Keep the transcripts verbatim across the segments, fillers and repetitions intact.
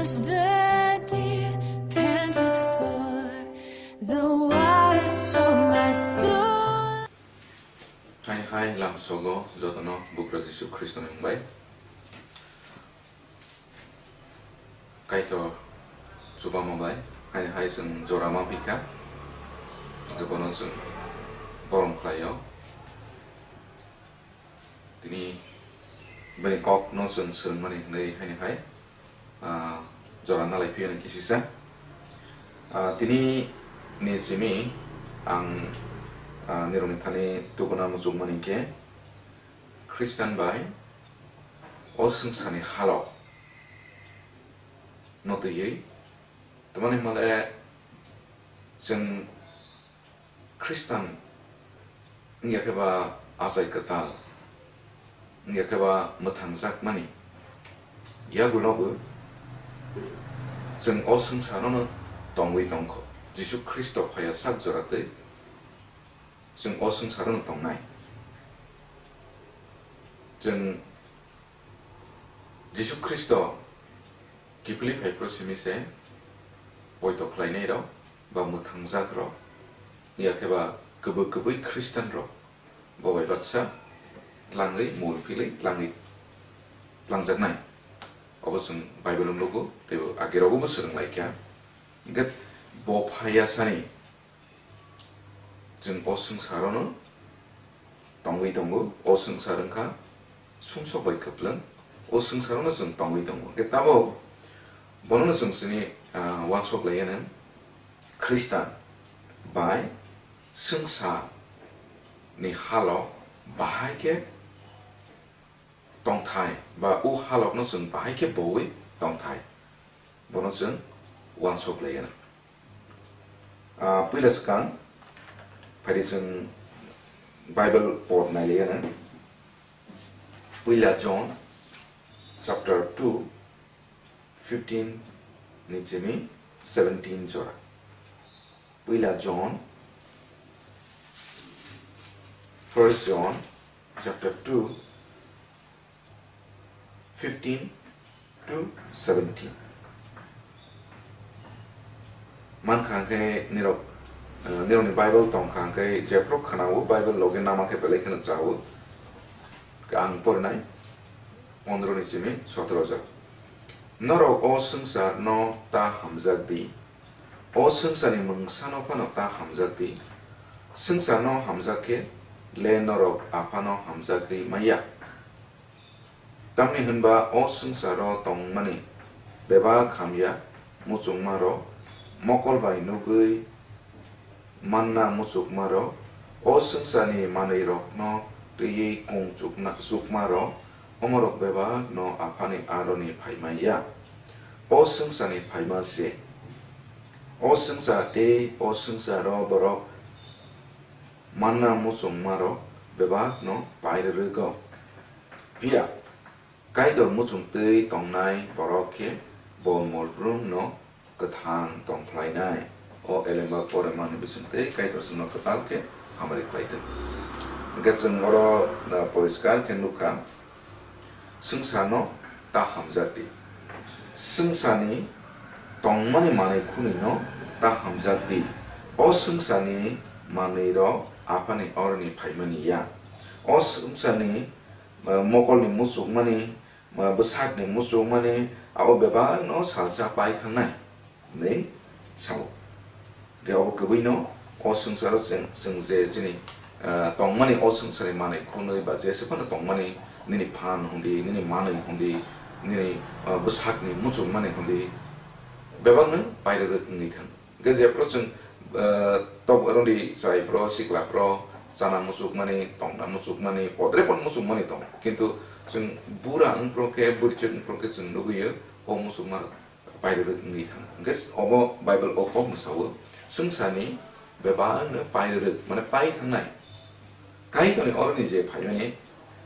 The deep panteth for the waters, so my soul. Hai hai lamsogo jotono Bugra Jisu Khristo ni mung bai. Kaitor chubama bai, haini hai chwng jora ma phikha, hwnkhe bono chwng borom khlaio. Tini bini kok no chwng swrwngmani hwnwi haini hai, ah, jora nalai phiyani kisisa. Ah, tini ni simi ang, ah, nirokni thani tubuna muchungmani khe Khristan bai o swngcharni halok no twiwi, tamani hwnmale chwng Khristan wngya khe ba achai kwtal, wngya khe ba mwthangjakmani yagulobo chwng o swngcharono tongwi tongkho. Jisu Khristo phaiya sak jora twi chwng o swngcharono tongnai. Chwng Jisu Khristo kiphilwi phai phuru simi se poito khlainai rok ba mwthangjak rok, ya khe ba kwbwi kwbwi Khristan rok bo bai baksa tlangwi mul philwi tlangwi tlangjaknai. Obo chwng Bible o nugo, tei bo age rogo bo swrwng lai kha. Hwnkhe bo phaiya sani Chwng o swngcharo no tongwi tongo, o swngchar wngkha sumsok bai kwplwng, o swngcharo no chwng tongwi tongo. Hwnkhe tabok bono no chwng chini, ah, uansuk lai anw, Khristan bai swngchar ni halo bahai khe tongthai, ba o halok no chwng bahai khe bowi tongthai, bono chwng uansuk lai anw. Ah, puila swkang, phaidi chwng Bible por nai lai anw. Puila John chapter two, fifteen ni chini seventeen jora. Puila John, First John chapter two, fifteen to seventeen. Mankha hwnkhe nirok, eh, nirokni Bible tongkha hwnkhe jephru khwnao Bible logi nama khe belai kheno chao. Ang porinai pondro ni simi sotoro jora. Norok o swngchar no ta hamjak di. O swngcharni mungsano phano ta hamjak di. Swngcharno hamjak khe le norok Aphano hamjagwi manya. Tamni hwnba o swngcharo tongmani bebak hamya muchungmarok, mokol bai nugwi manna muchukmarok, o swngcharni manwirokno twiwi kung chukna-, chukmarok, omorok bebakno Aphani aroni phaima ya. O swngcharni phaima se. O swngchar tei o swngcharo borok manna muchungmarok bebakno pairwrwgo. Phiya Kaitor muchungtwi tongnai borok khe bo molbrumno kwthang tongphlainai. O elemba poremani bisingtwi Kaitor chwngno kwtal khe hamari khlai thung. Hwnkhe chwng oro, ah, poriskar khe nukha, swngcharno ta hamjak di. Swngcharni tongmani manwi khunino ta hamjak di. O swngcharni manwirok Aphani aroni phaimani ya. O swngcharni, ah, mokolni muchukmani, ah, bwsakni muchukmani, abo bebakno salsa pai thangnai, hinwi sao. Hwnkhe abo kwbwino o swngcharo chwng, chwng je chini, ah, tongmani, o swngcharni manwi khunwi ba jesa phano tongmani, nini phan hwndi, nini manwi hwndi, nini, ah, bwsakni muchukmani hwndi, bebakno pairwrwk wngwi thang. Hwnkhe jephru chwng, ah, tok rwngdi chwraiphru, siklaphru, chana muchukmani, tongna muchukmani, podrepot muchukmani tongo. Kintu chwng bura wngphru khe, bwrwichwk wngphru khe chwng nugwi o, o muchukma pairwrwk wngwi thang. Hwnkhe obo Bible o kokno sao, swngcharni bebakno pairwrwk, mane pai thangnai. Kaitorni oroni je phaimani,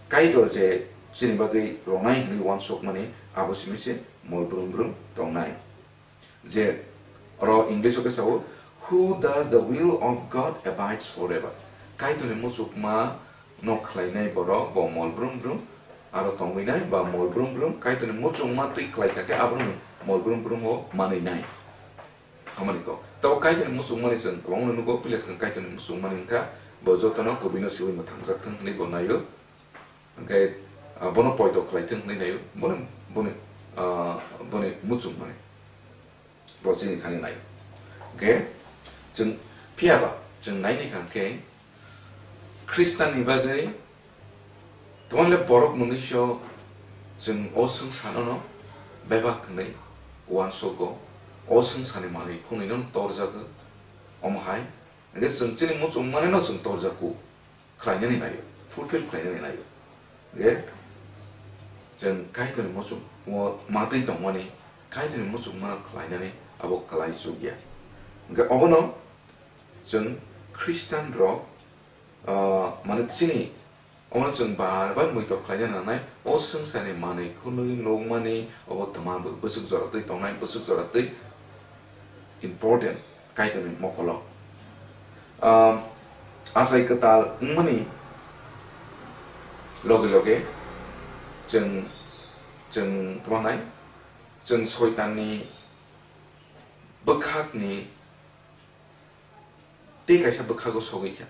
Kaitor je chini bagwi ronai hwnwi uansukmani, abo simi se mol brum brum tongnai. Je oro English o khe sao, "Who does the will of God abides forever." Kaitorni muchukma no khlainai borok bo mol brum brum aro tongwi nai ba mol brum brum Kaitorni muchungma twi khlai kha khe abono mol brum brum o manwi nai. Hamani kok. Tabo Kaitorni muchungmani chwng kwbangma nugo, pila swkang Kaitorni muchungmani wngkha, bo jotono kubui no siwi mwthangjak thung hwnwi bo naio. Hwnkhe, ah, bono poito khlai thung hwnwi naio. Bono, boni, ah, boni muchungmani. Bo chini thani naio. Hwnkhe, chwng phiya ba, chwng naini kha khe, Khristanni bagwi Tamo le borok mwnwi so chwng o swngchar no bebak hwnwi uansukgo, o swngcharni manwi khwnwi no torjago. Omo hai hwnkhe chwng chini muchungmani no chwng torjago, khlainani naio, fulfill khlainani naio. Hwnkhe chwng Kaitorni muchungmo matwi tongmani, Kaitorni muchungmano khlainani abo kwlai chukya. Hwnkhe obono chwng Khristian rok, ah, mane chini Omo chwng bar bar muitok khlaina nangnai, o swngcharni manwi khwnwi nukmani obo twma bw-, bwswk jora twi tongnai, bwswk jora twi important Kaitorni mokolo. Um, achai kwtal wngmani loge loge chwng, chwng twma nai, chwng Soitanni bwkhakni tei kaisa bwkhago sogwi kha.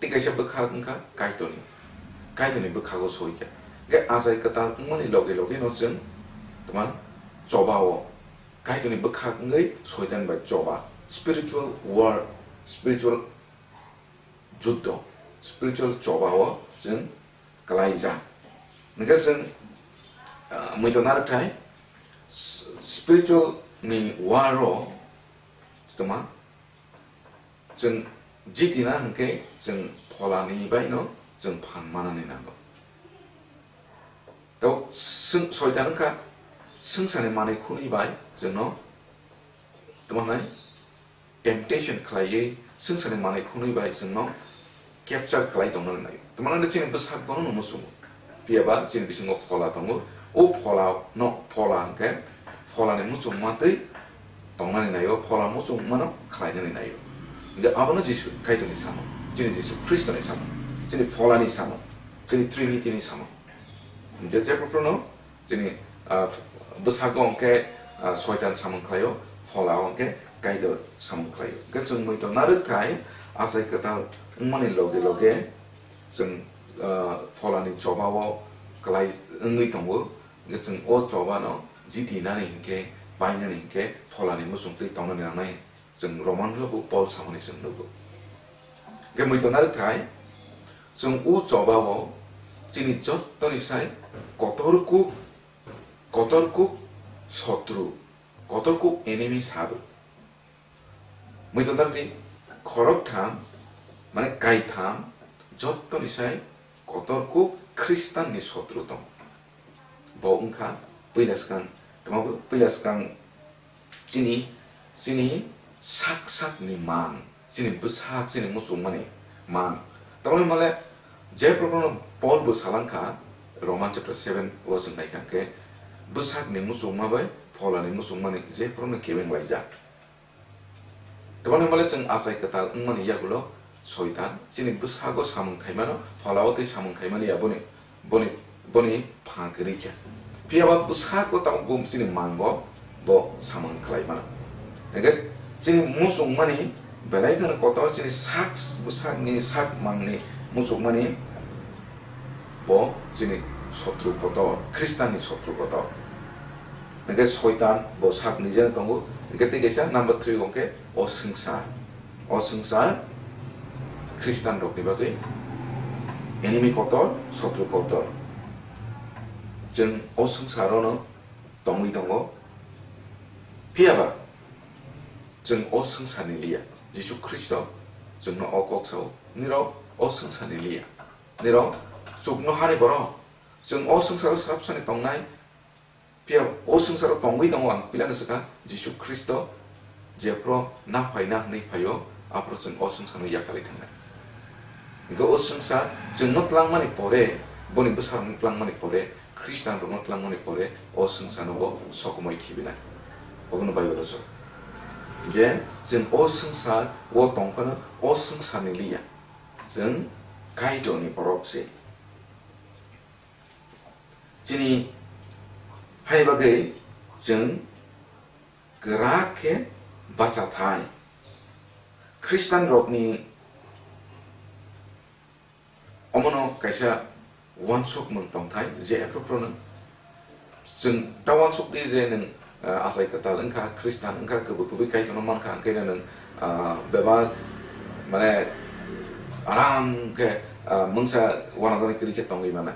Tei kaisa bwkhak wngkha Kaitorni. Kaitorni bwkhago sogwi kha. Hwnkhe achai kwtal wngmani loge loge no chwng twma choba o. Kaitorni bwkhak wngwi Soitan bai choba. Spiritual war, spiritual juddo, spiritual choba o chwng kwlaijak. Hwnkhe chwng, ah, muitok narwkthai s-, spiritual ni war o twma chwng jitina hwnkhe chwng pholani bai no chwng phan manani nango. To swng-, Soitan wngkha swngcharni manwi khwnwi bai chwngno tamo hwnai temptation khlaiwi swngcharni manwi khwnwi bai chwngno capture khlai tongna nai. Tamo hwnai chini bwsak bono no muchungo. Phiya ba chini bisingo phola tongo. O phola no, phola hwnkhe pholani muchungma twi tongnani naio, phola muchungmano khlainani naio. Hwnkhe abono Jisu Kaitorni samung, chini Jisu Khristoni samung, chini pholani samung, chini Trinity ni samung. Hwnkhe je phuru no chini, ah, bwsago hwnkhe, ah, Soitan samung khlaio, phola hwnkhe Kaitor samung khlaio. Hwnkhe chwng muitok narwkthai achai kwtal wngmani loge loge chwng, ah, pholani chobao kwlai wngwi tongo. Hwnkhe chwng o chobano jitinani hinkhe, painani hinkhe pholani muchung twi tongnani nangnai. Chwng Roman rok bo Pol samani chwng nugo. Hwnkhe muitok narwkthai, chwng o chobao chini jottoni sai kotor kuk, kotor kuk sotru, kotor kuk enemy sabo. Muitok narwkni khoroktham, mane kaitham jottoni sai kotor kuk Khristanni sotru tong. Bo wngkha puila swkang, tamo puila swkang chini, chini sak sakni mang, chini bwsak, chini muchungmani mang. Tamoni male je prokarno Pol bo salangkha Roman chapter seven o chwng naikha khe, bwsakni muchungma bai pholani muchungmani je prokarno kebeng laijak. Tamo hwnmale chwng achai kwtal wngmani yagulo Soitan chini bwsago samung khaimano, pholao tei samung khaimani ya boni, boni, boni pha kwrwi kha. Phiya ba bwsago tabuk bo chini mango bo samung khlai mano. Hwnkhe chini muchungmani belai kheno kotor, chini sak bwsakni sak mangni muchungmani bo chini sotru kotor, Khristanni sotru kotor. Hwnkhe Soitan bo sak nijeno tongo. Hwnkhe tei kaisa number three hwnkhe o swngchar. O swngchar Khristan rokni bagwi enemy kotor, sotru kotor. Chwng o swngcharo no tongwi tongo. Phiya ba chwng o swngcharni liya. Jisu Khristo chwngno o kok sao, "Nirok o swngcharni liya. Nirok chuknohani borok." Chwng o swngcharo swrapsani tongnai, phiya o swngcharo tongwi tongo ang pilano swkha Jisu Khristo, jephru naphaina hwnwi phaio, aphuru chwng o swngcharno yakarwi thangnai. Hwnkhe o swngchar chwngno tlangmani pore, boni bwsarokno tlangmani pore, Khristanrokno tlangmani pore o swngcharno bo sokomoi khibinai. Obono Bible-o sa. Hwnkhe chwng o swngchar o tongphano o swngcharni liya. Chwng Kaitorni borok se. Chini hai bagwi chwng kwrak khe bachathai. Khristian rokni omono kaisa uansukmung tongthai je ephru phru nwng chwng ta uansuk di je nwng, ah, achai kwtal wngkha, Khristian wngkha, kubui kubui Kaitorno mankha, hwnkhe nwng, ah, bebak mane aram khe, ah, mungsa uanajani kwrwi khe tongwi mano.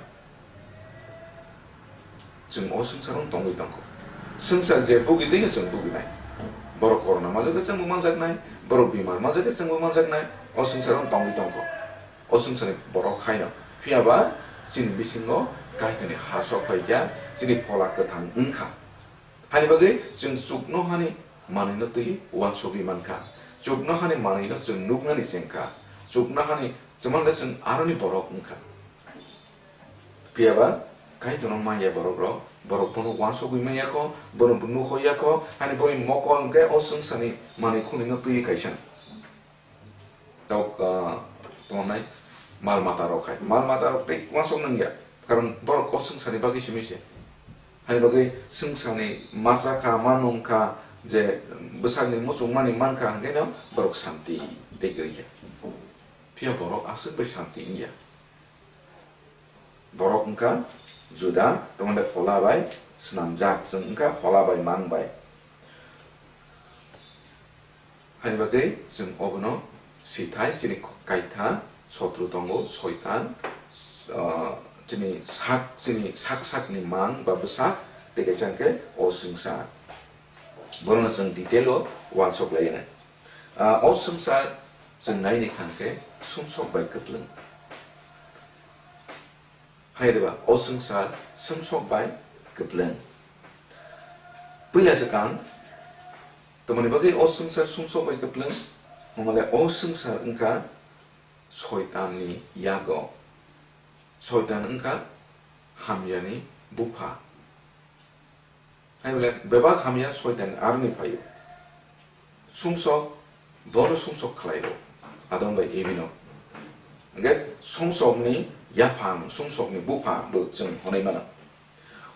Chwng o swngcharo tongwi tongkho. Swngchar je bugi twi chwng buginai. Borok corona manjakhe chwngbo manjaknai, borok bimar manjakhe chwngbo manjaknai, o swngcharo tongwi tongkho. O swngcharni borok haino. Phiya ba chini bisingo Kaitorni ha sok phai kha, chini phola kwthang wngkha. Hani bagwi chwng chuknohani manwino twi uansugwi mankha. Chuknohani manwino chwng nuknani chengkha. Chuknohani chwng manle chwng aroni borok wngkha. Phiya ba Kaitorno manya borok rok, borok bono uansugwi manya kho, bono bo nukho ya kho, hani boni mokol hwnkhe o swngcharni manwi khunino twi kaisa. Tok, ah, tongmani mal mata rok khai. Mal mata rok tei uansuk nang ya. Karon borok o swngcharni bagwi simi se. Hani bagwi swngcharni masa kha, ma nung kha, je bwsakni muchungmani man kha, hwnkhe no borok santi tei kwrwi kha. Phiya borok aswk bai santi wngya. Borok wngkha Juda, tongmani phola bai swnamjak, chwng wngkha phola bai mang bai. Hani bagwi chwng obono sithai chini kaitha sotru tongo, Soitan, ah, chini sak, chini sak sakni mang ba bwsak, tei kaisa hwnkhe o swngchar. Bono chwng detail o uansuk lai anai. Ah, o swngchar chwng naini kha hwnkhe sumsok bai kwplwng. Hai rwba, o swngchar sumsok bai kwplwng. Puila swkang, tamoni bagwi o swngchar sumsok bai kwplwng? Hwnmale o swngchar wngkha Soitanni yago. Soitan wngkha hamyani bupha. Hai bole bebak hamya Soitan aroni phaio. Sumsok, bono sumsok khlaio. Adam bai Evi no. Hwnkhe sumsokni yaphang, sumsokni bupha bo chwng hwnwi mano.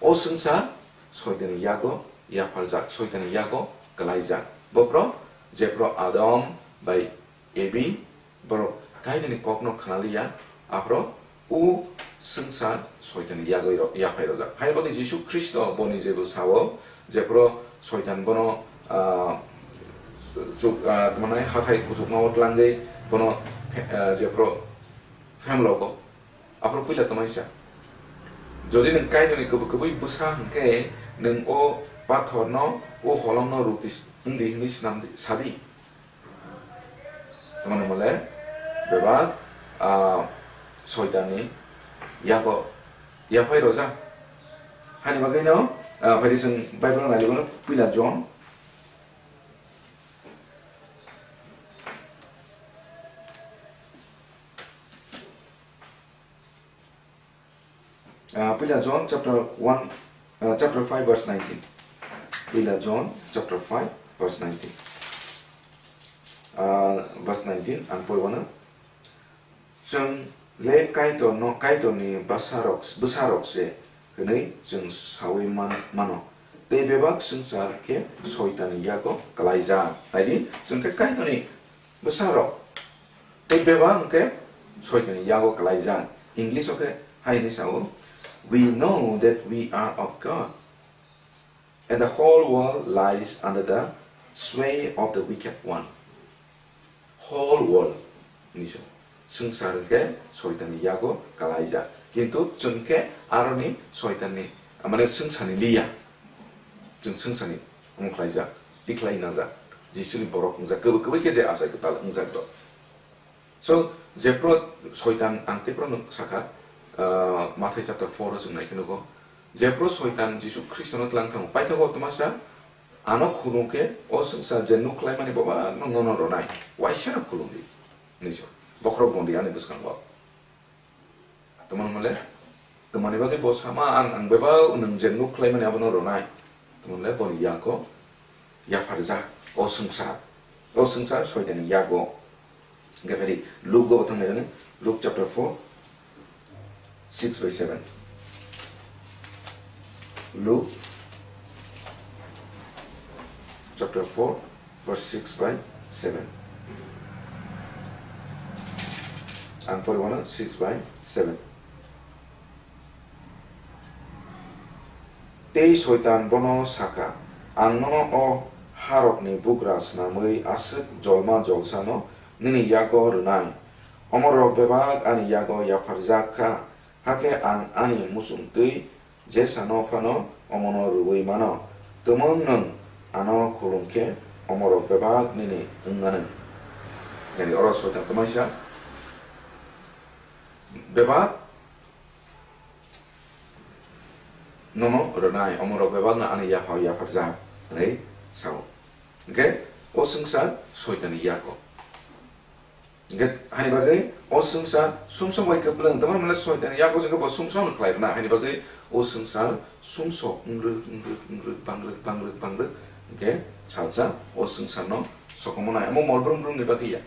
O swngchar Soitanni yago yapharjak, Soitanni yago kwlaijak. Bophro, jephro Adam bai Evi borok Kaitorni kokno khna liya, aphro o swngchar Soitanni yagwi ro-, yaphai rojak. Hai bagwi Jisu Khristo boni jebo sao, jephro Soitan bono, ah, chuk-, ah, tamo nai hathai kuchukmao tlangwi bono phe-, ah, jephro phemlogo, aphro puila tamo sa, "Jodi nwng Kaitorni kubui kubui bwsa hwnkhe, nwng o pathorno, o holongno ruti s-, wng di," hwnwi swnam di, sa di. Tamoni mole bebak, ah, Soitanni yago yaphai rojak. Hani bagwino, ah, phaidi chwng Bible-o nailigwino puila John. Ah, puila John chapter one, ah, chapter five verse nineteen. Puila John chapter five verse nineteen. Ah, verse nineteen ang pori wano. Chwng le Kaitorno, Kaitorni bwsarok, bwsarok se hwnwi chwng saui man-, mano. Tei bebak swngchar khe Soitanni yago kwlaijak. Naidi, chwng khe Kaitorni bwsarok. Tei bebak hwnkhe Soitanni yago kwlaijak. English-o khe hai hwnwi sao, "We know that we are of God, and the whole world lies under the sway of the wicked one." Whole world hwnwi sao. Swngchar hwnkhe Soitanni yago kwlaijak. Kintu chwng khe aroni Soitanni, mane swngcharni liya. Chwng swngcharni wngkhlaijak, tikhlai najak. Jisuni borok wngjak, kwbwi kwbwi khe je achai kwtal wngjak do. So, jephru Soitan ang tephru nuk sakha, ah, Mathai chapter four o chwng nai khe nugo. Jephru Soitan Jisu Khristono tlang thango, paithago tma sa, ano khulung khe o swngchar je nuk khlaimani boba no nono ronai, waisa no khulung di. Hwnwi sa, bokhorok bondi ani bwskango. Tamo hwnmale, tamoni bagwi bo sama ang, ang bebak nwng je nuk khlaimani abono ronai. Tamo hwnle boni yago yapharjak, o swngchar. O swngchar Soitanni yago. Hwnkhe phai di, Luke go thang nai, Luke chapter four, six by seven. Luke chapter four, verse six by seven. Ang poriwano six by seven. Tei Soitan bono sakha, "Ang nono o harokni bugra snamwi aswk jolma jolsano nini yago rwnai. Omorok bebak ani yago yapharjak kha, hakhe ang ani muchungtwi jesano phano omono rwui mano. Tumung nwng ano khulum khe omorok bebak nini wng anw." Yani oro Soitan twmaisa bebak nono rwnai, omorok bebakno ani yaphao yapharjak, hwnwi sao. Hwnkhe o swngchar Soitanni yago. Hwnkhe hani bagwi o swngchar sumsok bai kwplwng, tamo hwnle Soitanni yago se bo sumsokno khlai rwna, hani bagwi o swngchar sumsok wngrwk, wngrwk, wngrwk, bangrwk, bangrwk, bangrwk, hwnkhe salsa o swngcharno sokomornai, omo mol brum brumni bagwi ya.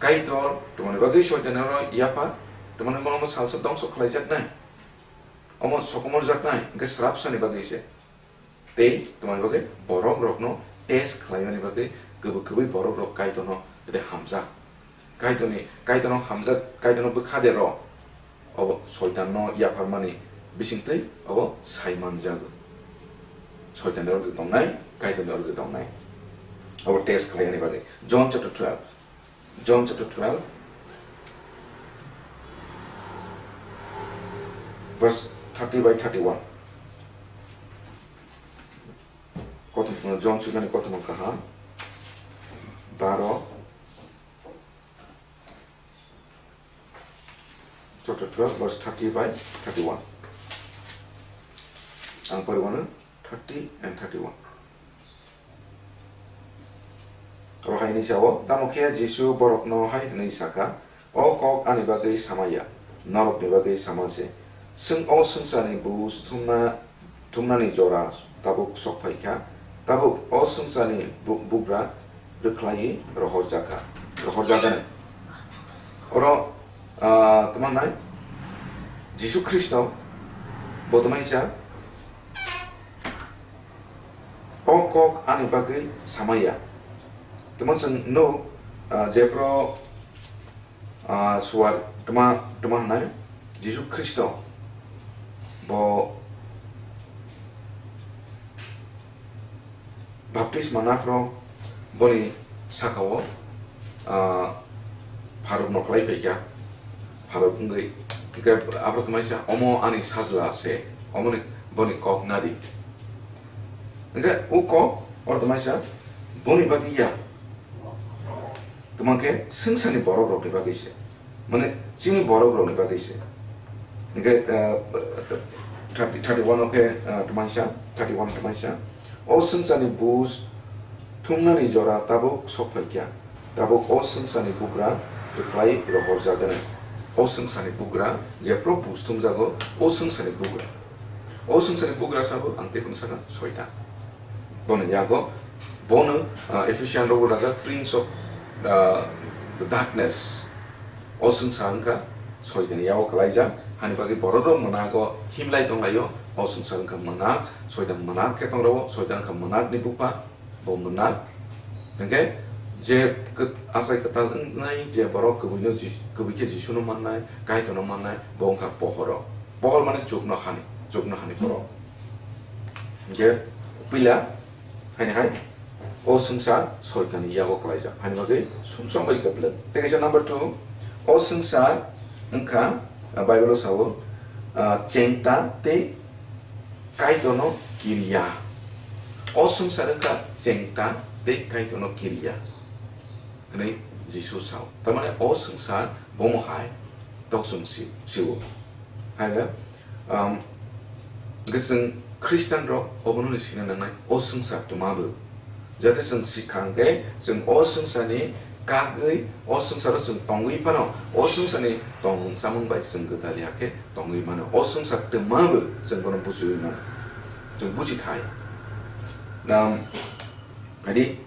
Kaitor, tomoni bagwi Soitan oro yapha, tomoni bono salsa dongso khlaijaknai. Omo sokomorjaknai, hwnkhe srapsani bagwi se. Tei tomoni bagwi borok rokno test khlaimani bagwi kwbwi kwbwi borok rok Kaitorno tei hamjak. Kaitorni, Kaitorno hamjak, Kaitorno bwkha de rw. Obo Soitanno yapharmani bisingtwi obo sai manjago. Soitanni ordi tongnai, Kaitorni ordi tongnai. Obo test khlaimani bagwi. John chapter twelve. John chapter twelve, verse thirty by thirty-one. Kothom, John swikani kothoma kaham, baro, chapter twelve, verse thirty by thirty-one. Ang poriwano thirty and thirty-one. Oro hai hwnwi sao, tamo khe Jisu borokno hai hwnwi sakha, "O kok ani bagwi sama ya, norokni bagwi sama se. Chwng o swngcharni buj thumna, thumnani jora tabuk sok phai kha, tabuk o swngcharni bu-, bugra rwkhlaiwi rohorjak kha, rohorjak gwnang." Oro, ah, tamo hwnai Jisu Khristo bo tamo hai sa, "O kok ani bagwi sama ya." Tamo chwng nuk, ah, jephru, ah, suar tma, tma hwnai Jisu Khristo bo baptisma naphro boni sakao, ah, pharuk no khlai phaikha, pharuk wngwi, hwnkhe aphro tmaisa, "Omo ani sajla se, omoni, boni kok nadi." Hwnkhe o kok oro tmaisa boni bagwi ya, tma khe swngcharni borok rokni bagwi se. Mane chini borok rokni bagwi se. Hingke, ah, thirty, thirty-one o khe, ah, tmaisa, thirty-one tmaisa. O swngcharni buj thumnani jora tabuk sok phaikha. Tabuk o swngcharni bugra rwkhlai rohorjagani. O swngcharni bugra jephru buj thumjago, o swngcharni bugra. O swngcharni bugra sabo ang tei kunu sakha Soitan. Bono yago, bono, ah, Ephesian rogo rajak Prince of, ah, the Darkness. O swngchar wngkha Soitanni yago kwlaijak, hani bagwi borok rok mwnago himlai tonglaio. O swngchar wngkha mwnak, Soitan mwnak khe tongrwo, Soitan wngkha mwnakni bupha, bo mwnak. Hwnkhe je kwt-, achai kwtal wngnai, je borok kwbwino Ji-, kwbwi khe Jisuno mannai, Kaitorno mannai, bo wngkha pohoro. Pohor mane chukno hani, chukno hani borok. Hingke puila, haini hai, o swngchar Soitanni yago kwlaijak, haini bagwi sumsok bai kwplwng. Tei kaisa number two, o swngchar wngkha, ah, Bible o sao, ah, chengta tei Kaitorno kiriya. O swngchar wngkha chengta tei Kaitorno kiriya. Hwnwi Jisu sao. Tamani o swngchar bomo hai tok chwng si-, sio. Hai le, um, hwnkhe chwng Christian rok obono ni sina nangnai, o swngchar twma bo. Jate chwng sikha hwnkhe chwng o swngcharni kagwi, o swngcharo chwng tongwi phano, o swngcharni tongmung chamung bai chwng gwdal ya khe tongwi mano. O swngchar twma bo chwng bono buchiwi mano. Chwng buchi thai. Um, Phadi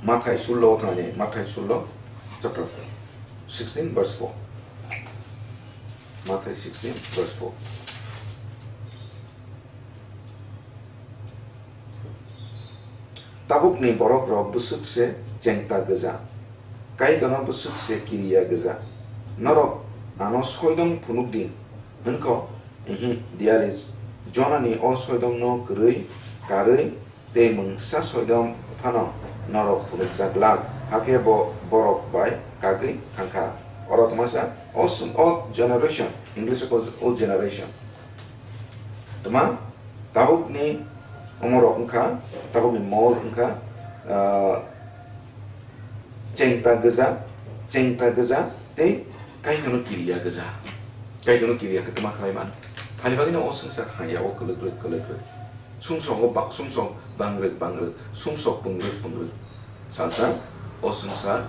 Mathai sullo o thangni, Mathai sullo chapter sixteen verse four. Mathai sixteen verse four. Tabukni borokrok bwswk se chengta gwja, Kaitorno bwswk se kiriya gwja. Norok ano soidong phunuk di, hwnkho, ihi, diari Jonani o soidongno kwrwi, karwi tei mungsa soidong phano norok phunukjak glak, hakhe bo borok bai kagwi thangkha. Oro twmasa o sw-, o generation, English o, o generation. Tma, tabukni omorok wngkha, tabukni mol wngkha, ah, chengta gwja, chengta gwja tei Kaitorno kiriya gwja. Kaitorno kiriya khe tma khlai man? Thani bagwino o swngchar hamya o kwlwk rwk kwlwk rwk. Sumsok o ba-, sumsok bangrwk bangrwk, sumsok pungrwk pungrwk. Salsa o swngchar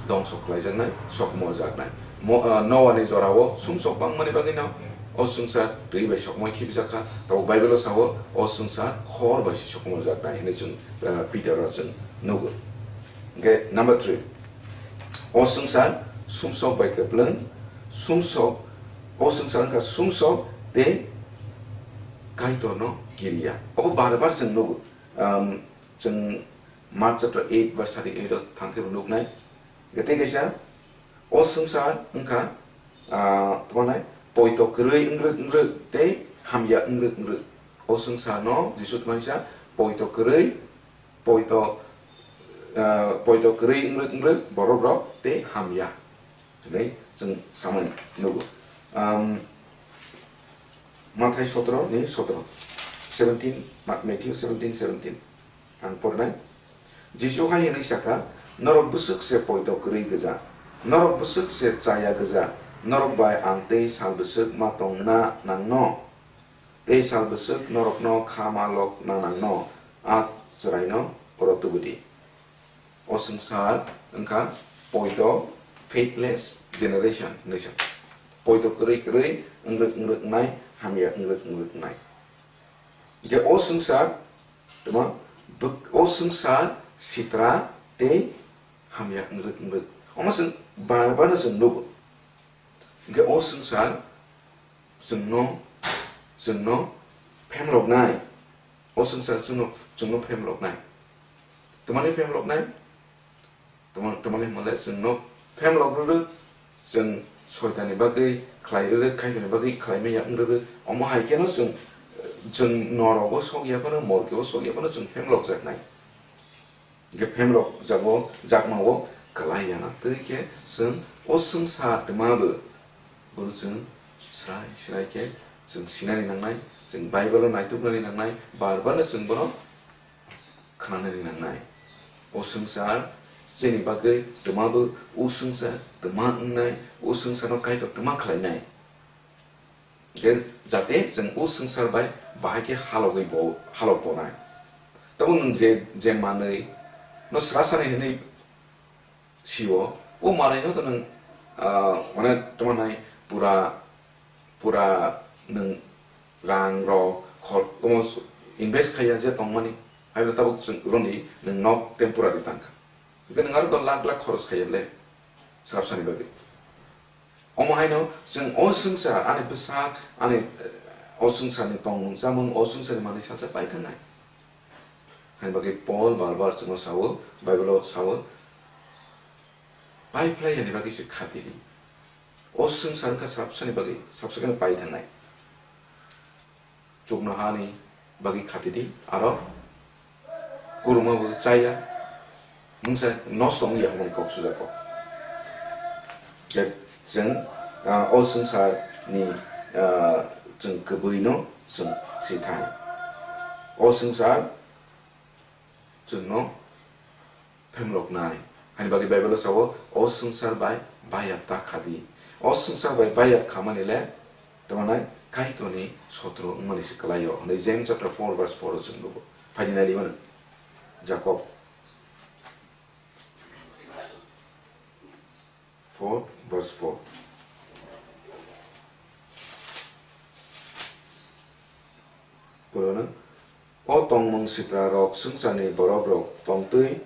dongso khlaijaknai, sokmorjaknai. Mo-, ah, Noani jorao sumsok bangmani bagwino o swngchar twi bai sokmoi khibijak kha. Tabuk Bible-o sao, o swngchar hor bai se sokmorjaknai hinwi chwng, ah, Peter-o chwng nugo. Hwnkhe number three, o swngchar sumsok bai kwplwng, sumsok, o swngchar wngkha sumsok tei Kaitorno kiriya. Obo bar bar chwng nugo. Um, chwng Mark chapter eight verse thirty-eight o thang khe bo nuknai. Hwnkhe tei kaisa, o swngchar wngkha, ah, tamo nai, poito kwrwi wngrwk wngrwk tei hamya wngrwk wngrwk. O swngcharno Jisu tamo kaisa poito kwrwi, poito, ah, poito kwrwi wngrwk wngrwk borok rok tei hamya. Hwnwi chwng samani nugo. Um, Mathai sotro ni sotro, seventeen, Ma-, Matthew seventeen seventeen. Ang pornai. Jisu hai hwnwi sakha, "Norok bwswk se poito kwrwi gwja, norok bwswk se chaya gwja, norok bai ang tei sal bwswk ma tongna nangno, tei sal bwswk norokno kha ma lokna nangno, a chwraino oro tubudi." O swngchar wngkha poito faithless generation hinwi sa. Poito kwrwi kwrwi, wngrwk wngrwk wngnai, hamya wngrwk wngrwk wngnai. Hwnkhe o swngchar, tamo, bwk-, o swngchar sitra tei hamya wngrwk wngrwk. Omo chwng bar bar no chwng nugo. Hwnkhe o swngchar chwngno, chwngno phemloknai. O swngchar chwngno, chwngno phemloknai. Twmani phemloknai? Tamo-, tamoni hwnmale chwngno phemlok rwrwk, chwng soitani bagwi khlai rwrwk, khaitoni bagwi khlai manya wng rwrwk. Omo hai kheno chwng, chwng norogo sok ya phano, morkeo sok ya phano chwng phemlok jaknai. Hwnkhe phemlok jago, jakmao kwlai ya na. Tei khe chwng o swngchar twma bo, bono chwng srai srai khe chwng sinani nangnai, chwng Bible-o naituknani nangnai, bar barno chwng bono khnanani nangnai. O swngchar chini bagwi twma bo, o swngchar twma wngnai, o swngcharno Kaitor twma khlainai. Hwnkhe jate chwng o swngchar bai bahai khe halogwi bo, halok bonai. Tabuk nwng je, je manwi no sra sani hwnwi sio, o manwi no to nwng, ah, mane tamo nai pura, pura nwng rang rok khor-, omo s-, invest khaiya je tongmani, haino tabuk chwng roni nwng nok temporary tangkha. Hwnkhe nwng aro to lakh lakh khoros khaiya le, srapsani bagwi. Omo haino chwng o swngchar, ani bwsak, ani, eh, o swngcharni tongmung chamung, o swngcharni manwi salsa pai thangnai. Haini bagwi Paul bar bar chwngno sao, Bible-o sao, pai phlai yani bagwi se khatini. O swngchar wngkha srapsani bagwi, srapsa kheno pai thangnai. Chuknohani bagwi khatidi, aro kuruma bo chaya, mungsa nosto wngya hwnwi kok sujak kok. Je chwng, ah, o swngcharni, ah, chwng kwbwino chwng sithai. O swngchar chwngno phemloknai. Hani bagwi Bible-o sao, "O swngchar bai bayap ta kha di." O swngchar bai bayap khamani le, tamo nai, Kaitorni sotro wngmani se kwlai-o, hwnwi James chapter four verse four-o chwng nugo. Phaidi nai limano, Jakob. Four, verse four. Purono, "O tongmung sipra rok swngcharni borok rok tongtwi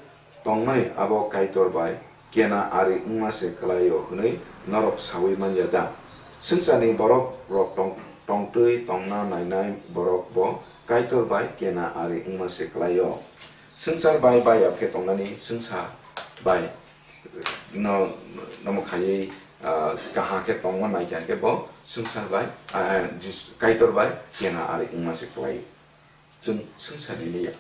tongmani abo Kaitor bai kena ari wngma se kwlai-o hwnwi norok saui man ya da? Swngcharni borok rok tong-, tongtwi tongna nainai borok bo Kaitor bai kena ari wngma se kwlai-o." Swngchar bai bayap khe tongnani, swngchar bai no, nomo khaiwi, ah, kaham khe tongma nai khe, hwnkhe bo swngchar bai, ah, Jisu, Kaitor bai kena ari wngma se kwlai. Chwng swngcharni liya.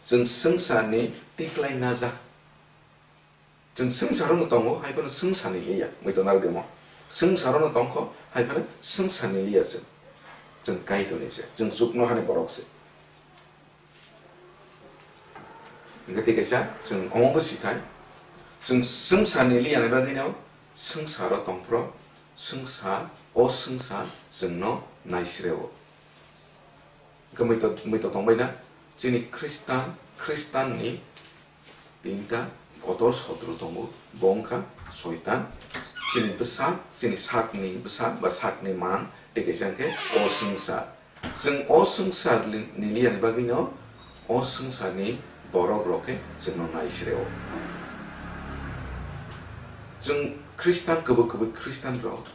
Chwng swngcharni tikhlai najak. Chwng swngcharo no tongo, hai phano swngcharni liya. Muitu narwk demo. Swngcharo no tongkho, hai phano swngcharni liya chwng. Chwng Kaitorni se. Chwng chuknohani borok se. Hingke tei kaisa chwng omo bo sikhai, chwng swngcharni liyani bagwino swngcharo tongphro, swngchar, o swngchar chwngno naisireo. Hingke muitu, muitu tongbaina chini Khristan, Khristanni tinta kotor sotru tongo, bo wngkha Soitan, chini bwsak, chini sakni bwsak ba sakni mang, tei kaisa hingke o swngchar. Chwng o swngchar li-, ni liyani bagwino o swngcharni borok rok khe chwngno naisireo. Chwng Khristan, kwbwi kwbwi Khristanrok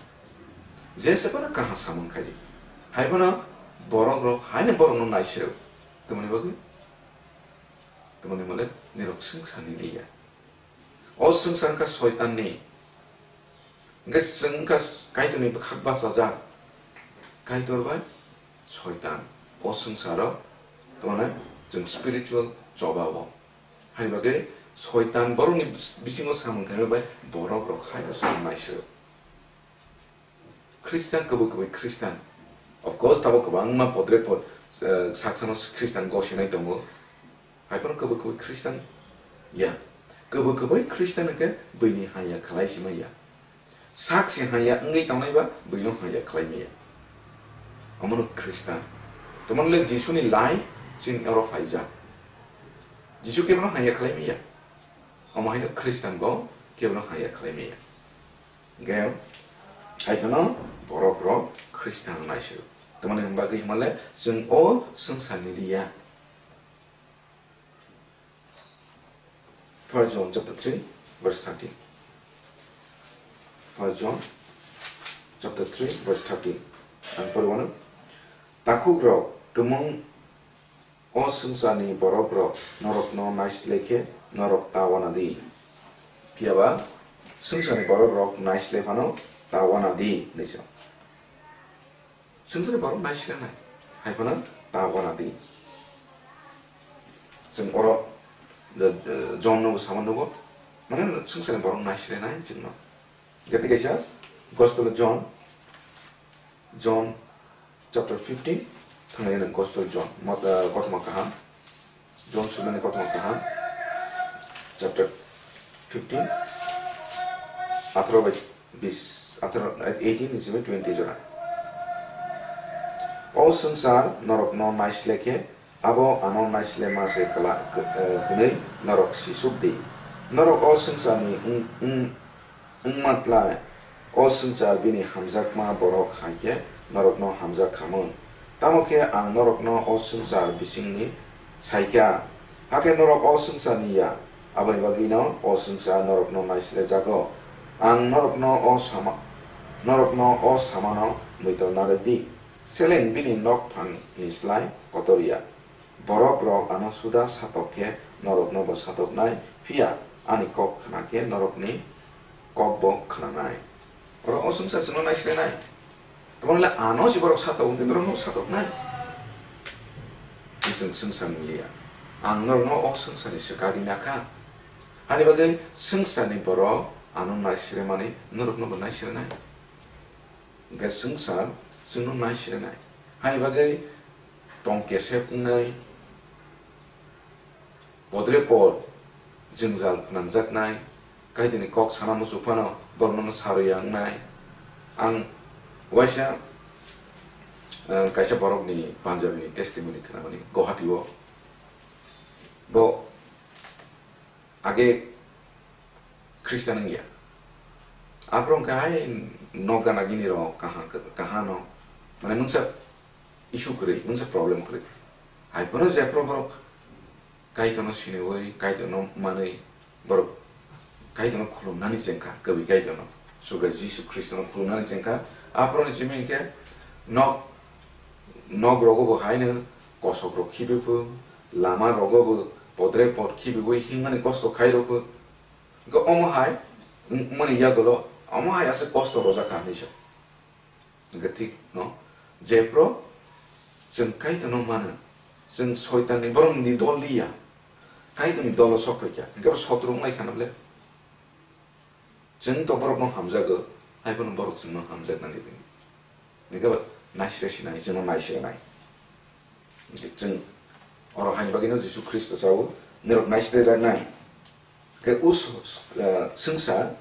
jesa phano kaham samung khai di. Hai phano borok rok haino borokno naisireo. Tamoni bagwi? Tamoni mole nirok swngcharni liya. O swngchar wngkha Soitanni. Hingke chwng wngkha Kaitorni bwkhak bachajak. Kaitor bai Soitan. O swngcharo, tamane chwng spiritual choba o. Hai bagwi Soitan borokni bis-, bisingo samung khaima bai borok rok hai no samung naisireo. Khristan, kwbwi kwbwi Khristan. Of course, tabuk kwbangma podre pod, eh, saksano Khristan gosinai tongo. Hai phano kwbwi kwbwi Khristan ya. Kwbwi kwbwi Khristan hwnkhe buini hamya khlai si maya. Sak se hamya wngwi tongnai ba buino hamya khlai maya. Omono Khristan. Tomorle Jisuni life chini oro phaijak. Jisu kebono hamya khlai maya. Omo haino Khristan bo kebono hamya khlai maya. Hingke, hai phano borok rok Khristan naisireo. Tamoni hwnba bagwi hwnmale chwng o swngcharni liya. First John chapter three, verse thirteen. First John chapter three, verse thirteen. Ang pori wano. Takhuk rok, tumung o swngcharni borok rok norokno naisle khe norok ta wana di. Phiya ba swngcharni borok rok naisle phano ta wana di, hinwi sa. Swngcharni borok naisle nai, hai phano ta wana di. Chwng oro, the, the, John no bo sama nugo, mane swngcharni borok naisle nai chwngno. Gati kaisa Gospel of John, John chapter fifteen, thangna Gospel John, mot-, uh, kothoma kaham. John sumani kothoma kaham, chapter fifteen, atharo bai bis, atharo, eighteen ni simi twenty jora. O swngchar norokno naisle khe, abo ano naisle ma se kla-, k-, eh, hwnwi norok sisuk di. Norok o swngcharni wng-, wng-, wngma tlai, o swngchar bini hamjakma borok hai khe norokno hamjak khamung. Tamo khe ang norokno o swngchar bisingni sai kha, hakhe norok o swngcharni ya, aboni bagwino o swngchar norokno naislejago. Ang norokno o sama, norokno o samano muitor narwk di. Seleng bini nok phangni slai kotor ya. Borok rok ano suda satok khe norokno bo satoknai, phiya ani kok khna khe norokni kok bo khnanai. Oro o swngchar chwngno naislenai. Tamo le ano si borok satok wngkhe norokno satoknai. Chwng swngchar ni liya. Ang norokno o swngchar ni swkagwi nakha. Ani bagwi swngchar ni borok ano naislemani norokno bo naislenai. Hingke swngchar chwngno naislenai. Hani bagwi tong kesep wngnai, podre pod jwngjal phnangjaknai, Kaitorni kok sana muchuk phano borokno sarwi ya wngnai. Ang waisa, eh, kaisa borokni Punjabini testimony khnamani Guwahati-o. Bo age Christian wngya. Aphuru hwnkhe hai nok gana gini rok kaha, kahano, mane mungsa issue kwrwi, mungsa problem kwrwi. Hai phano jephru borok Kaitorno siniwi, Kaitorno manwi, borok Kaitorno khulumnani chengkha, kwbwi Kaitorno. Subrai Jisu Khristono khulumnani chengkha. Aphuruni simi hwnkhe nok, nok rogo bo haino kosok rok khibiphung, lama rogo bo Podre pod khibiwi himnani kosto khairokgo. Hwnkhe omo hai wng-, wngmani yagulo omo hai aswk kosto rwjakha hinwi sa. Hwnkhe thik no, jephru chwng Kaitorno mano, chwng Soitanni borokni dol liya, Kaitorni dolo sok phaikha, hwnkhe bo sotru wnglaikha na bole? Chwng to borokno hamjago, hai phano borok chwngno hamjaknani rwngo. Hwnkhe bo naisre sinai, chwngno naisrenai. Chwng oro haini bagwino Jisu Khristo sao, norok naisrejaknai. Khe o s-, eh, swngchar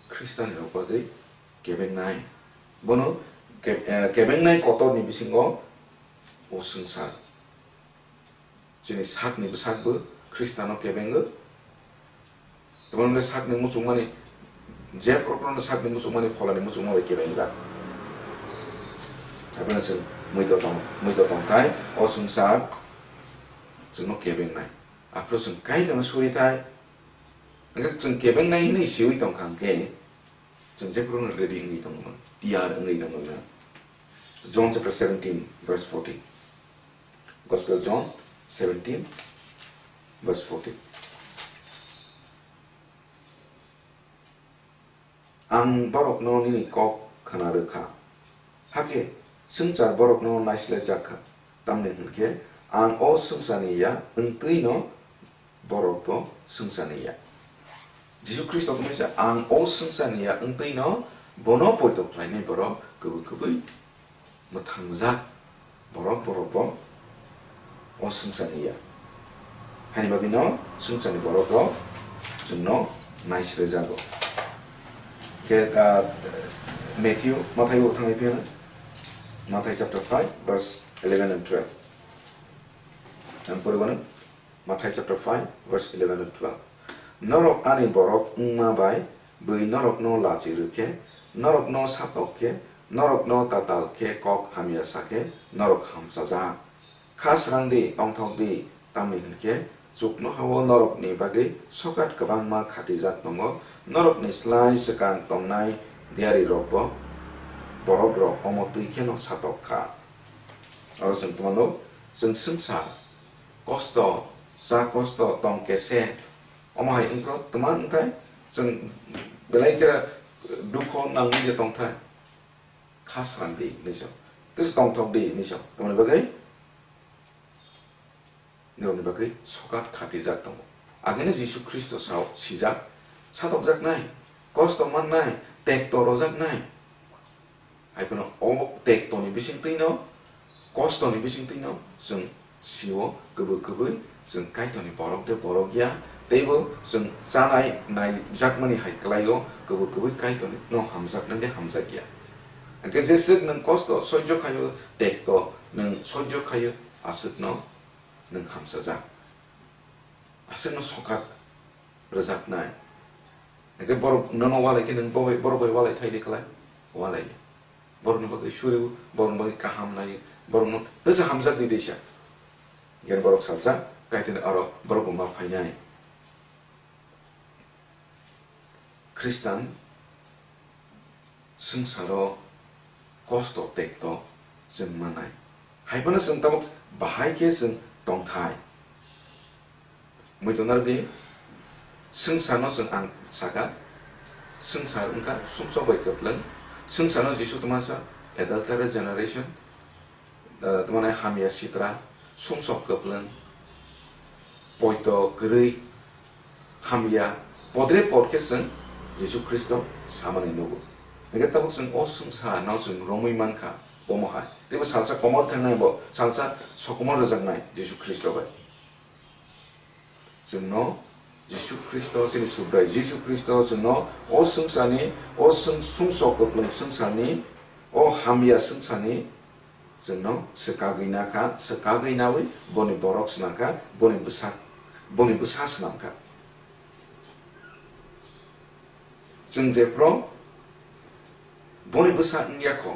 Khristanirok bagwi kebengnai. Bono ke-, eh, kebengnai kotorni bisingo o swngchar. Chini sakni bwsakbo Khristano kebengo. Tei bono sakni muchungmani, je prokrokno sakni muchungmani pholani muchungma bai kebengjak. Abono chwng muito tong, muito tongthai, o swngchar chwngno kebengnai. Aphuru chwng Kaitorno surithai. Hwnkhe chwng kebengnai hinwi siwi tongkha hwnkhe, chwng jephuru ready wngwi tongmani, tiyar wngwi tongmani. John chapter seventeen, verse fourteen. Gospel John seventeen, verse fourteen. Ang borokno nini kok khna rw kha, hakhe swngchar borokno naislejak kha, tamni hwn khe ang o swngcharni ya wng twi'-no borokbo swngcharni ya. Jisu Khristo wngwi sa, "Ang o swngcharni ya wng twi'-no bono poito khlainai borok kwbwi kwbwi mwthangjak borok, borok bo o swngcharni ya." Haini bagwino swngcharni borok rok chwngno naisrejago. Khe, ah, Matthew, Mathai bo thangwi phiyano. Mathai chapter five, verse eleven and twelve. Ang pori mano, Mathai chapter five, verse eleven and twelve. Norok ani borok wngma bai bui norokno lachi rw khe, norokno satok khe, norokno tatal khe kok hamya sa khe, norok hamchajak. Kha srang di, tongthok di, tamni hwn khe chuknoha-o norokni bagwi sokat kwbangma khatijak tongo, norokni slai swkang tongnai diyarirokbo borokrok omo twi kheno satok kha. Oro chwng tongmano, chwng swngchar kosto, cha kosto, tong kese, omo hai wngkro twma wngthai, chwng belai khe dukho nangwi je tongthai, kha srang di hinwi sa, tei tongthok di hinwi sa, tamoni bagwi nirokni bagwi sokat khatijak tongo. Agini Jisu Khristo sao sijak, satokjaknai, kosto mannai, tekto rojaknai. Hai phano o tektoni bisingtwino, kostoni bisingtwino chwng sio, kwbwi kwbwi chwng Kaitorni borok de borok ya, teibo chwng chanai naijakmani hai kwlaio, kwbwi kwbwi Kaitorno hamjaknai de hamjak ya. Hwnkhe jeswk nwng kosto soijo khaio, tekto nwng soijo khaio, aswkno nwng hamchajak. Aswkno sokat rwjaknai. Hwnkhe borok nono walai khe nwng bo bai, borok bai walai thai di kwlai? Walai ya. Borokni bagwi suriu, borokni bagwi kaham nai, borokno tesa hamjak di desa. Hwnkhe borok salsa, Kaitorni aro borok bo ma phainai. Khristan swngcharo kosto tekto chwng manai. Hai phano chwng tabuk bahai khe chwng tongthai. Muitu narwkdi, swngcharno chwng ang sakha, swngchar wngkha sumsok bai kwplwng, swngcharno Jisu twmasa adulterous generation, eh, tamo nai hamya sitra, sumsok kwplwng, poito kwrwi, hamya, podre pod khe chwng Jisu Khristo samani nugo. Hwnkhe tabuk chwng o swngcharno chwng romwi mankha, bomo hai. Teibo salsa komor thangnai bo, salsa sokomor rwjaknai Jisu Khristo bai. Chwngno Jisu Khristo, chini Subrai Jisu Khristo chwngno o swngcharni, o swng-, sumsok kwplwng swngcharni, o hamya swngcharni chwngno swkagwi nakha, swkagwi nawi boni borok swnamkha, boni bwsak, boni bwsa swnamkha. Chwng jephru boni bwsa wngya kho,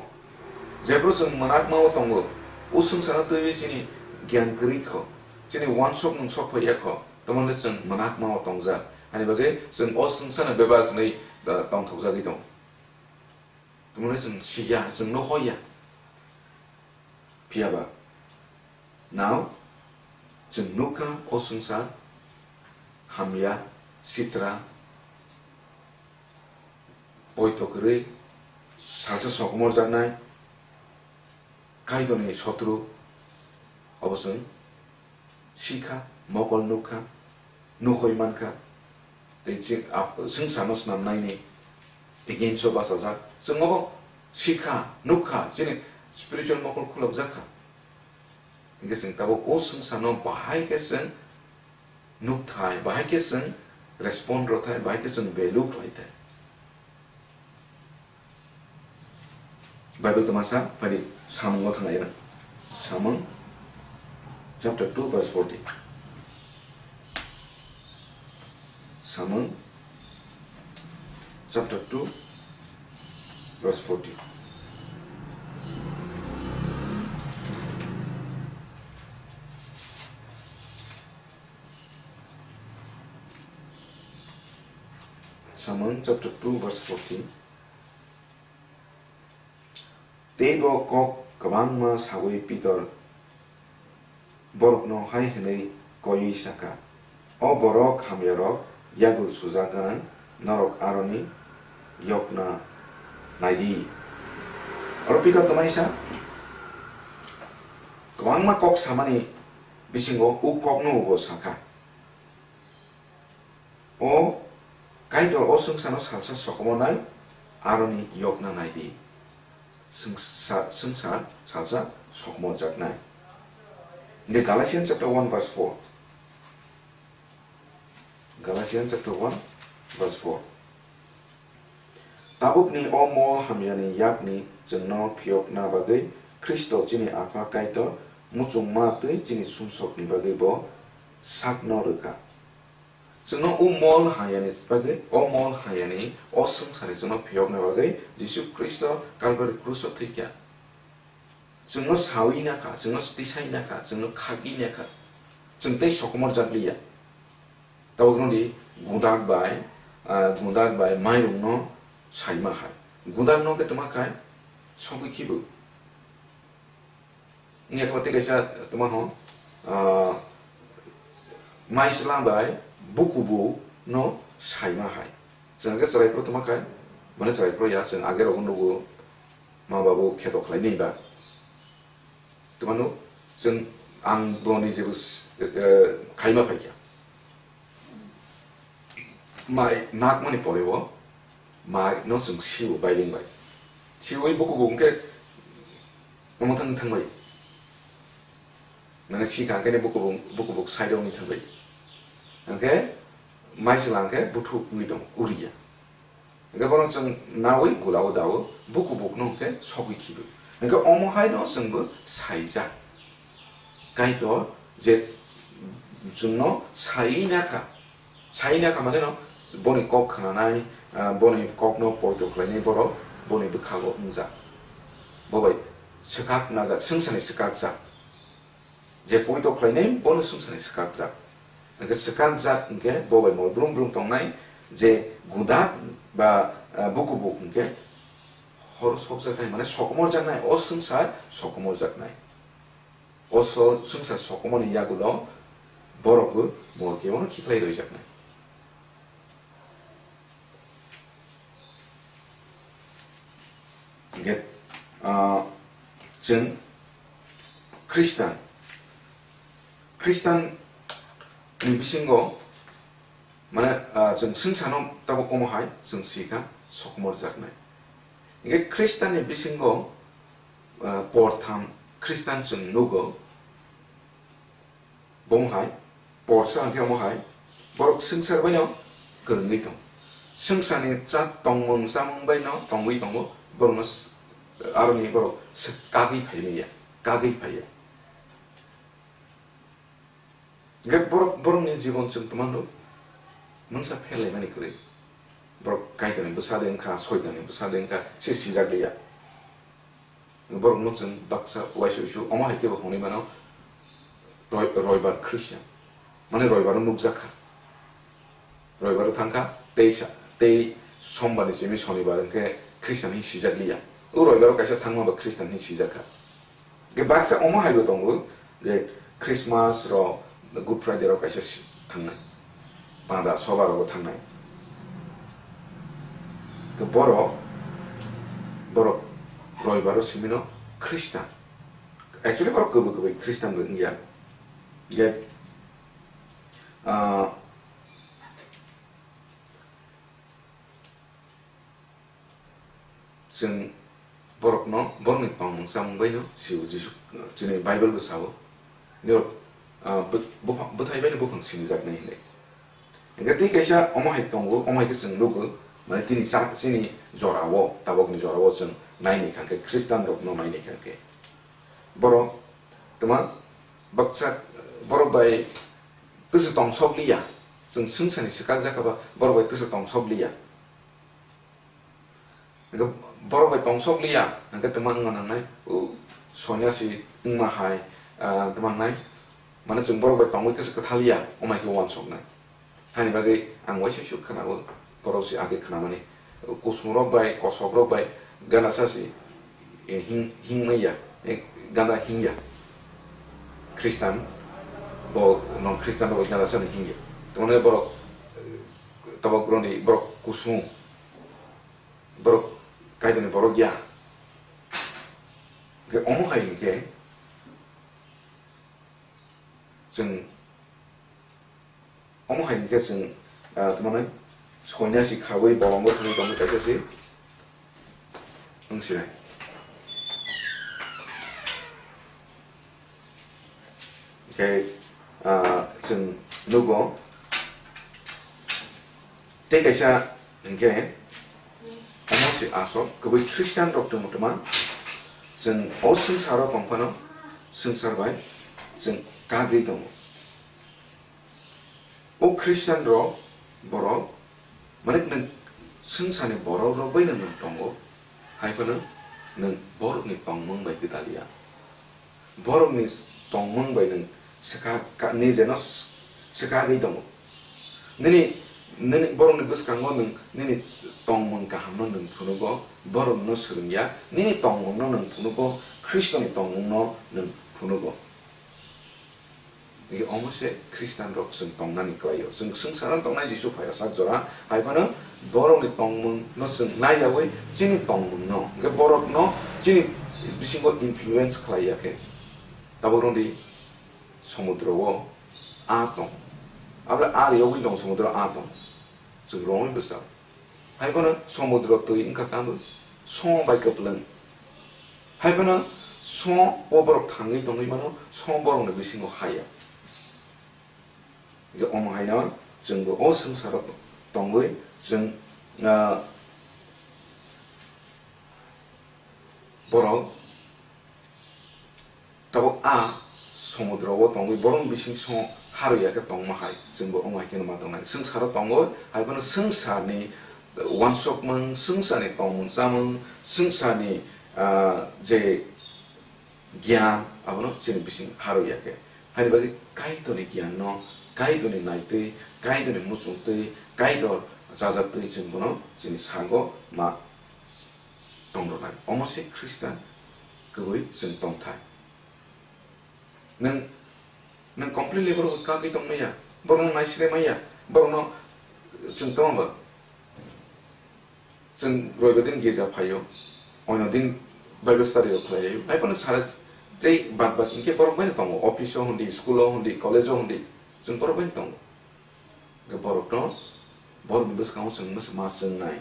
jephru chwng mwnakma-o tongo, o swngcharno twiwi chini giyan kwrwi kho, chini uansuk nungsuk phaiya kho, tamoni chwng mwnakma-o tongjak. Ani bagwi chwng o swngcharno bebak hwnwi, uh, tongthokjagwi tongo. Tamoni chwng siya, chwng nuhoya. Phiya ba, now, chwng nukha o swngchar hamya, sitra, poito kwrwi, salsa sokomorjaknai, Kaitorni sotru, obo chwng sikha, mokol nukha, nukhoi mankha, tei chwng ap-, swngcharno snamnaini against-o bachajak. Chwng obo sikha, nukha, chini spiritual mokol khulokjak kha. Hingke chwng tabuk o swngcharno bahai khe chwng nukthai, bahai khe chwng respond rwthai, bahai khe chwng value khlaithai. Bible twmasa phari samungo thangnairok. Samung chapter two verse forty. Samung chapter two verse forty. Samung chapter two verse forty. Tei bo kok kwbangma saui Pitor borokno hai hwnwi koiwi sa kha, "O borok hamyarok yagul sujak gwnang, norok aroni yokna nai di." Oro Pitor twmai sa kwbangma kok samani bisingo o kokno bo sa kha. O Kaitor o swngcharno salsa sokomornai, aroni yokna nai di. Swngsa-, swngchar salsa sokomorjaknai. The Galatians chapter one verse four. Galatians chapter one verse four. Tabukni o mol hamyani yakni chwngno phiyokna bagwi Khristo chini Apha Kaitor muchungma twi chini sumsokni bagwi bo sakno rwkha. Chwngno o mol hayani bagwi, o mol hayani, o swngcharni chwngno phiyokna bagwi Jisu Khristo Kalbari kruso thwikha. Chwngno saui nakha, chwngno tisai nakha, chwngno khagwi nakha. Chwng tei sokomor jak liya. Tabukno di gudak bai, ah, gudak bai mairungno saima hai. Gudakno khe tongma khai sogwi khibu. Wngya khe tei kaisa tongma ho, ah, maisla bai bukubu no saima hai. Chwng khe chwrai phuru tongma khai, mane chwrai phuru ya, chwng age rok nugo, ma babu kheto khlai nai ba. Tongma no chwng ang bo ni jebu s-, eh, khaima phaikha. Mai nakmani pore bo, mai no chwng siwo bailing bai. Siwi bukubu hwnkhe omo thang thang bai. Mane sikha hwnkhe ne bukubu, bukubu side wngwi thang bai. Hwnkhe maisla hwnkhe buthuk wngwi tong, uriya. Hwnkhe bono chwng nawi gulao dao, bukubu no hwnkhe sogwi khibi. Hwnkhe omo hai no chwngbo saijak. Kaitor je chwngno sai nakha, sai nakha mane no boni kok khnanai, ah, boni kokno poito khlainai borok boni bwkhago wngjak. Bo bai swkak najak, swngcharni swkakjak. Je poito khlainai bono swngcharni swkakjak. Hwnkhe swkakjak hwnkhe bo bai mol brum brum tongnai je gudak ba, ah, bukubuk hwnkhe hor sokjaknai, mane sokomorjaknai, o swngchar sokomorjaknai. O so-, swngchar sokomorni yagulo borokbo mol kebono khiklai roijaknai. Hingke, ah, chwng Khristan, Khristanni bisingo, mane, ah, chwng swngcharno tabuk omo hai chwng sikha sokomorjaknai. Hingke Khristanni bisingo, ah, portham Khristan chwng nugo, Bo hai, porsa hwnkhe omo hai, borok swngchar baino kwrwngwi tong. Swngcharni cha tongmung chamung baino tongwi tongo, borokno s-, aroni borok swk kagwi phaimaya, kagwi phaiya. Hwnkhe borok, borokni jibon chwng twmano mungsa pherlaimani kwrwi. Borok Kaitorni bwsa de wngkha, Soitanni bwsa de wngkha, se sijak liya. Borokno chwng baksa uaisa uisu omo hai khe bo hwnwi mano, roi-, roibar Christian. Mane roibaro nukjak kha. Roibaro thang kha, tei sa-, tei sombarni simi sonibar hwnkhe Christian hinwi sijak liya. O roibaro kaisa thangma ba Christian hinwi sijak kha. Hwnkhe baksa omo hai bo tongo je Christmas rok, Good Friday rok kaisa si-, thangnai. bada soba rogo thangnai. Ke borok, borok roibaro simino Khristan. Actually borok kwbwi kwbwi Khristan bo wngya. Ge, ah, Chwng borokno borokni tongmung chamung baino sio, Jisu, chini Bible bo sao. Norok, ah, bw-, bupha-, bwthai baino buphang sinijaknai hinwi. Hingkhe tei kaisa omo hai tongo, omo hai khe chwng nugo, mane tini cha-, chini jorao, tabokni jorao chwng naini kha khe, Khristanrokno naini kha khe. Borok, twma, baksa, borok bai twswk tongsok liya, chwng swngcharni swkakjak kha ba, borok bai twswk tongsok liya. Hingke borok bai tongsok liya, hingke twma wngma nangnai, o sonyasi wngma hai, ah, twma wngnai, mane chwng borok bai tongwi kisa kwthal ya, omai khe uansuknai. Hani bagwi ang waisa suk khwnao, borok se age khwnamani, kusung rok bai, kosok rok bai, gana sasi, eh, hing, hingmai ya, eh, gana hing ya. Khristan, bo, non Khristan rok gana sani hing ya. Twmani borok, eh, tabok roni borok kusung. Borok Kaitorni borok ya. Hingke omo hai hingke chwng, omo hai hingke chwng, ah, twmani sonyasi khaui bolongo thangwi tongo kaisa se wng sinai. Hingke, ah, chwng nugo tei kaisa hingke omo se aswk kwbwi Khristian rok tongmo twma chwng o swngcharo tongphano swngchar bai chwng kagwi tongo. O Khristian rok, borok, mane nwng swngcharni borok rok bai nwng tongo, hai phano nwng borokni tongmung bai gwdal ya. Borokni tongmung bai nwng swkak ka-, ni jeno s-, swkagwi tongo. Nini, nini borokni bwskango nwng nini tongmung kahamno nwng phunugo, borokno swrwngya, nini tongmungno nwng phunugo, Khristoni tongmungno nwng phunugo. Ri omo se Khristian rok chwng tongnani kwlaio. Chwng swngcharo tongnai Jisu phaio sak jora, hai phano borokni tongmung no chwng naiyaui chini tongmung no, hwnkhe borok no chini bisingo influence khlai ya khe. Tabuk rwngdi somudro o a tong. Abole a riyogwi tong somudro a tong. Chwng romwi bwsa. Hai phano somudro twi wngkha tamo song bai kwplwng. Hai phano song o borok thangwi tongwi mano, song borokni bisingo haya. Hingkhe omo haino chwngbo o swngcharo tongwi chwng, ah, borok tabuk a somudro o tongwi borokni bising song harwi ya khe tongma hai, chwngbo omo hai kheno ma tongnai. Swngcharo tongo, hai phano swngcharni uansukmung, swngcharni tongmung chamung, swngcharni, ah, je giyan, abono chini bising harwi ya khe. Haini bagwi Kaitorni giyanno, Kaitorni naitwi, Kaitorni muchungtwi, Kaitor chajaktwi chwng bono chini sago ma tong rwnai. Omo se Khristan kwbwi chwng tongthai. Nwng, nwng completely borok kagwi tong maya, borokno naisle maya, borokno chwng tamo ba? Chwng roibar din girja phaio, oino din Bible study rok khlai laio, hai phano sara tei bad bad hinkhe borok bai tongo, office o hundi, school o hundi, college o hundi, chwng borok bai tongo. Hwnkhe borokno, borokni bwskango chwng masa ma chwngnai,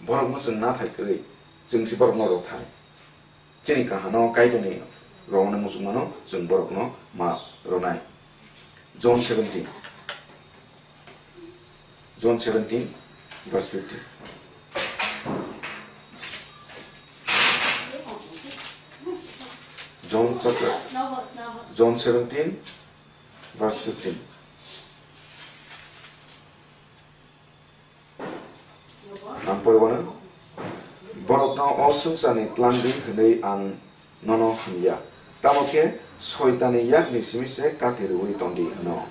borokno chwng nathai kwrwi, chwng se borokno rwthai. Chini kahano Kaitorni romani muchungmano chwng borokno ma rwnai. John seventeen. John seventeen, verse fifteen. John chapter, John seventeen, verse fifteen. Ang pore wano, borokno o swngcharni twlang di hwnwi ang nono hwn ya. Tamo khe Soitanni yakni simi se kati rwui tong di hwno.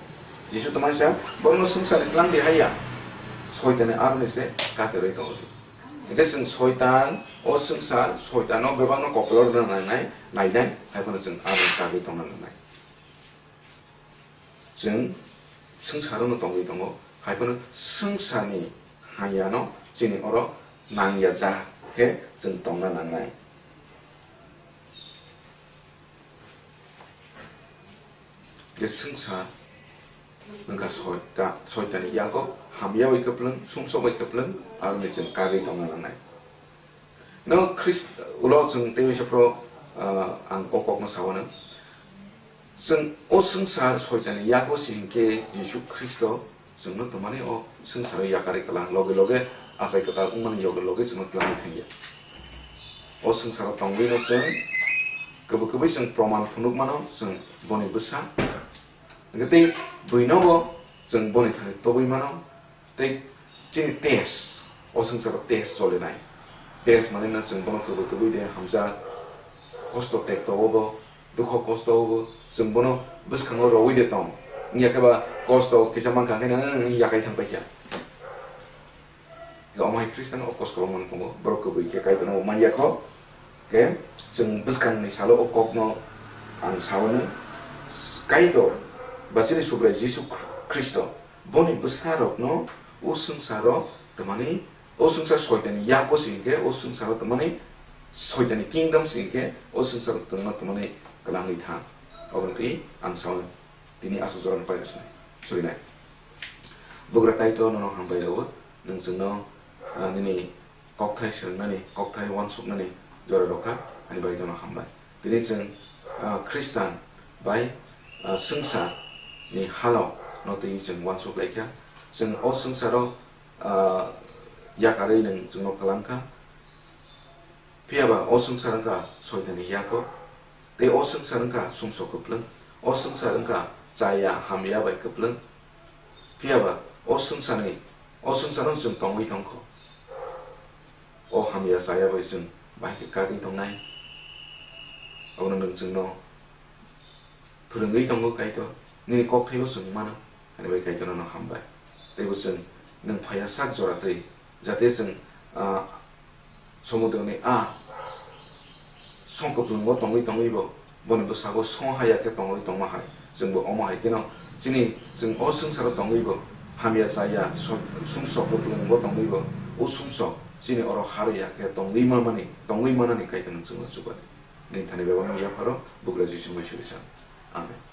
Jisu tongmani sa, borokno swngcharni twlang di hai ya. Soitanni aroni se kati rwui tong di. Hingkhe chwng Soitan, o swngchar, Soitanno bebakno koklo rwna nangnai, nainai, hai phano chwng aroni kagwi tongna nangnai. Chwng swngcharo no tongwi tongo, Hai phano swngcharni hamyano chini oro nangya ja khe chwng tongna nangnai. Je swngchar wngkha soita-, soitani yago hamya bai kwplwng, sumsok bai kwplwng, aroni chwng kagwi tongna nangnai. No Khrist-, ulo chwng teiwi saphro, ah, ang o kokno sawano. Chwng o swngchar soitani yago si hinkhe Jisu Khristo chwngno twmani o swngcharo yakarwi kwlang, loge loge achai kwtal wngmani loge loge chwngno twlangwi thangya. O swngcharo tongwino chwng kwbwi kwbwi chwng proman phunuk mano, chwng boni bwsa. Hwnkhe tei buinobo chwng boni thani tobwi mano. Tei chini test, o swngcharo test cholinai. Test manwi no chwng bono kwbwi kwbwi de hamjak, kosto tekto o bo, dukho kosto o bo, chwng bono bwskango rowi de tong. Wngya khe ba kosto kisa mankha khe nang yakai thang paikha. Omo hai Khristian o kosto o man tongo, borok kwbwi khe Kaitorno bo manya kho. Khe chwng bwskangni salo o kokno ang sawano, Kaitor ba chini Subrai Jisu Khristo boni bwsarokno o swngcharo twmani, o swngchar soitani yago si hinkhe, o swngcharo twmani soitani kingdom si hinkhe, o swngcharo twmani, twmani kwlangwi thang. Oboni twi ang sao tini aswk jorani pai rwsnai, surinai. Bugra Kaitor nono hambai rwo, nwng chwngno, ah, nini kokthai swrwngnani, kokthai uansuknani jora rwkha, ani bai jono hambai. Tini chwng, ah, Khristan bai, ah, swngchar ni halo no twi chwng uansuk laikha. Chwng o swngcharo, ah, yakarwi nwng chwngno kwlangkha. Phiya ba o swngchar wngkha soitani yago, tei o swngchar wngkha sumsok kwplwng, o swngchar wngkha chaya hamya bai kwplwng. Phiya ba o swngcharni, o swngcharo chwng tongwi tongkho. O hamya chaya bai chwng bahai khe kagwi tongnai. Abono nwng chwngno phwrwngwi tongo Kaitor, nini kokthaio chwng mano, ani bai Kaitor nono hambai. Teibo chwng nwng phaiya sak jora twi, jate chwng, ah, somudroni a songkwplwngo tongwi tongwibo, boni bwskango song haya khe tongwi tongma hai, chwngbo omo hai kheno chini chwng o swngcharo tongwibo hamya chaya, so-, sumsok kwplwngo tongwibo, o sumsok chini oro harya khe tongwi manmani, tongwi manani Kaitor nwng chwngno chubadi. Nini thani bebakno yapharo, Bugra Jisu mui suri san. Amen.